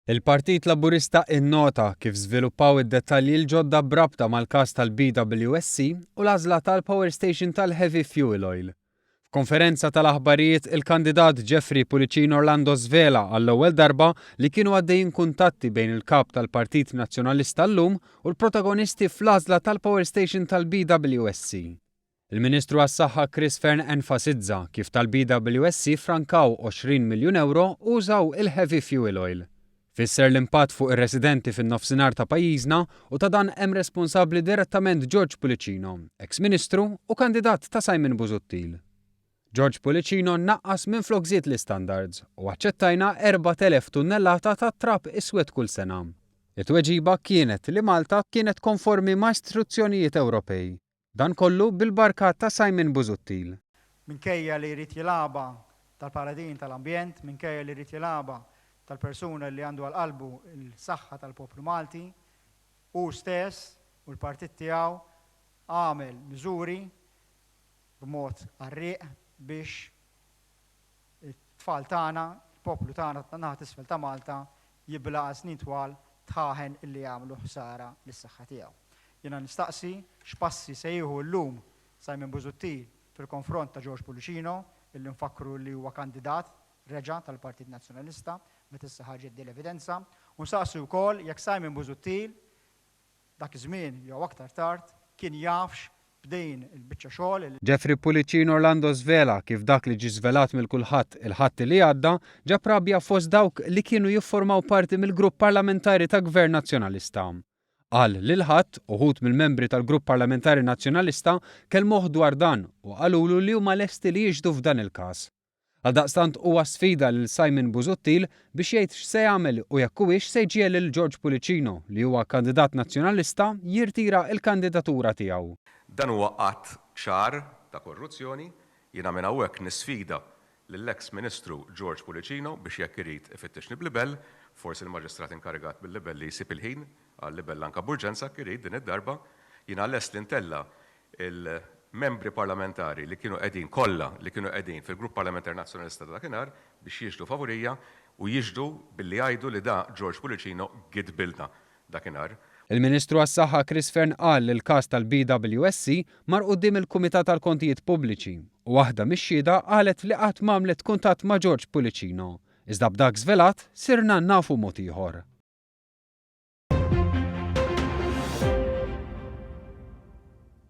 Il-Partit Laburista innota kif żviluppaw id-dettalji l-ġodda b'rabta mal-każ tal-BWSC u l-għażla tal-power station tal-heavy fuel oil. F'konferenza tal-aħbarijiet il-kandidat Jeffrey Pullicino Orlando żvela għall-ewwel darba li kienu għaddejjin kuntatti bejn il-Kap tal-Partit Nazzjonalista llum u l-protagonisti fl-għażla tal-power station tal-BWSC. Il-Ministru għas-Saħħa Chris Fearne enfasizza kif tal-BWSC ffrankaw 20 miljun ewro u użaw il-heavy fuel oil. Fisser l-impatt fuq ir-residenti fin-Nofsinhar ta' pajjiżna u ta' dan hemm responsabbli direttament George Pullicino, eks Ministru u kandidat ta' Simon Busuttil. George Pullicino naqqas minflok żied l-istandards u aċċettajna 4,000 tunnellata ta' trab iswed kull sena. It-tweġiba kienet li Malta kienet konformi ma' istruzzjonijiet Ewropej. Dan kollu bil-barka ta' Simon Busuttil. Minkejja li jrid jilgħabha tal-paladin tal-ambjent, minkejja li jrid jilgħabha tal-persuna li għandu għal qalbu l-saħħa tal-poplu Malti, hu stess u l-partit tiegħu għamel miżuri b'mod qarrieq biex it-tfal tagħna, il-poplu tagħna tan-naħa t'isfel ta' Malta jibla' għal snin twal dħaħen illi jagħmlu ħsara lis-saħħa tiegħu. Jiena nistaqsi x'passi se jieħu llum Simon Busuttil fil-konfront ta' George Pullicino, illi nfakkru li huwa kandidat reġa' tal-Partit Nazzjonalista meta issa ħarġet din l-evidenza, u nsaqsi wkoll jekk Simon Busuttil dak iż-żmien jew aktar tard kien jafx b'din il-biċċa xogħol. Jeffrey Pullicino Orlando żvela kif dak li ġie żvelat mill-kulħadd il-Ħadd li għadda ġab rabja fost dawk li kienu jifformaw parti mill-grupp parlamentari ta' Gvern Nazzjonalista. Qal li l-Ħadd, uħud mill-membri tal-grupp parlamentari Nazzjonalista kellmuh dwar dan u qalulu li huma lesti li jixhdu f'dan il-każ. Għaldaqstant huwa sfida lil Simon Busuttil biex jgħid x'se jagħmel u jekk huwiex se jġiegħel lil George Pullicino, li huwa kandidat Nazzjonalista, jirtira l-kandidatura tiegħu. Dan huwa att ċar ta' korruzzjoni. Jiena minn hawnhekk nisfida lill-eks Ministru George Pullicino biex jekk irid ifittixni b'libell, forsi l-Maġistrat inkarigat bil-libelli jsib il-ħin għal libell anke b'urġenza jekk irid din id-darba. Jiena lest li ntella' il-membri parlamentari li kienu qegħdin kollha li kienu qegħdin fil-Grupp Parlamentari Nazzjonalista ta' dakinhar biex jixhdu favurija u jixhdu billi jgħidu li da George Pullicino gidbilna dakinhar. Il-Ministru għas-Saħħa Chris Fearne qal li l-każ tal-BWSC mar quddiem il-Kumitat għall-Kontijiet Pubbliċi u waħda mix-xhieda qalet li qatt m'għamlet kuntatt ma' George Pullicino. Iżda b'dak żvelat sirna nafu mod ieħor.